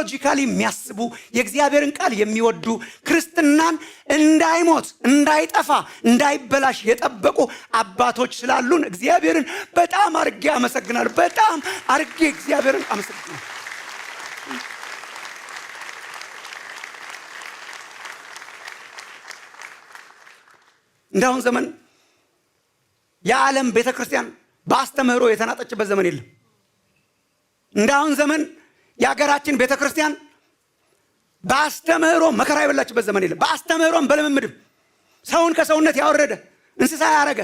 Theologically የሚያስቡ፣ የእግዚአብሔርን ቃል የሚወዱ፣ ክርስትናን እንዳይሞት፣ እንዳይጠፋ፣ እንዳይበላሽ የጠበቁ አባቶች ስላሉን እግዚአብሔርን በጣም አርጌ አመሰግናለሁ። በጣም አርጌ እግዚአብሔርን አመሰግናለሁ። እንዳሁን ዘመን የዓለም ቤተ ክርስቲያን በአስተምህሮ የተናጠችበት ዘመን የለም። እንዳሁን ዘመን የሀገራችን ቤተ ክርስቲያን በአስተምህሮ መከራ የበላችበት ዘመን የለም። በአስተምህሮም በልምምድም ሰውን ከሰውነት ያወረደ፣ እንስሳ ያረገ፣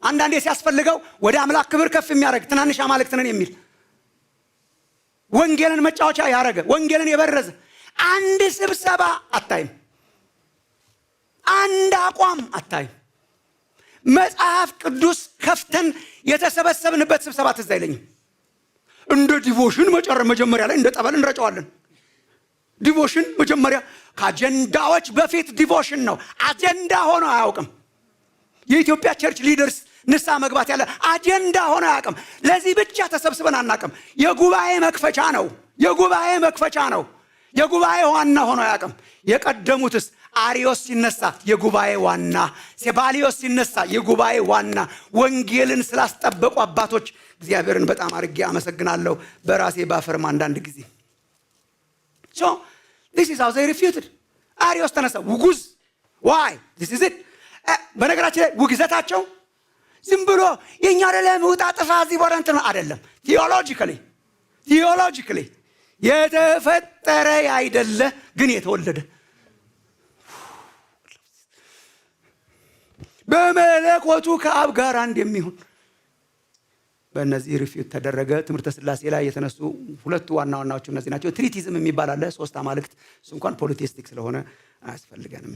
አንዳንዴ ሲያስፈልገው ወደ አምላክ ክብር ከፍ የሚያደርግ፣ ትናንሽ አማልክት ነን የሚል፣ ወንጌልን መጫወቻ ያረገ፣ ወንጌልን የበረዘ፣ አንድ ስብሰባ አታይም። አንድ አቋም አታይም። መጽሐፍ ቅዱስ ከፍተን የተሰበሰብንበት ስብሰባ ትዝ አይለኝም። እንደ devotion መጀመሪያ ላይ እንደ ጠበል እንረጨዋለን። Devotion መጀመሪያ ከአጀንዳዎች በፊት devotion ነው። አጀንዳ ሆኖ አያውቅም። የኢትዮጵያ church leaders ንስሐ መግባት ያለ አጀንዳ ሆኖ አያውቅም። ለዚህ ብቻ ተሰብስበን አናውቅም። የጉባኤ መክፈቻ ነው። የጉባኤ መክፈቻ ነው። የጉባኤ ዋና ሆኖ አያውቅም። የቀደሙትስ አሪዮስ ሲነሳ የጉባኤ ዋና፣ ሴባሊዮስ ሲነሳ የጉባኤ ዋና። ወንጌልን ስላስጠበቁ አባቶች እግዚአብሔርን በጣም አድርጌ አመሰግናለሁ። በራሴ ባፈርም አንዳንድ ጊዜ። So this is how they refuted። አሪዮስ ተነሳ፣ ውጉዝ። Why? This is it። በነገራችን ላይ ውግዘታቸው ዝም ብሎ የእኛ አይደለም፣ ውጣ ጥፋ እዚህ ቦታ እንትን አይደለም። Theologically የተፈጠረ ያይደለ ግን የተወለደ፣ በመለኮቱ ከአብ ጋር አንድ የሚሆን፣ በእነዚህ refute ተደረገ። ትምህርተ ስላሴ ላይ የተነሱ ሁለቱ ዋና ዋናዎቹ እነዚህ ናቸው። Tritheism የሚባል አለ፣ ሶስት አማልክት። እሱ እንኳን polytheistic ስለሆነ አያስፈልገንም።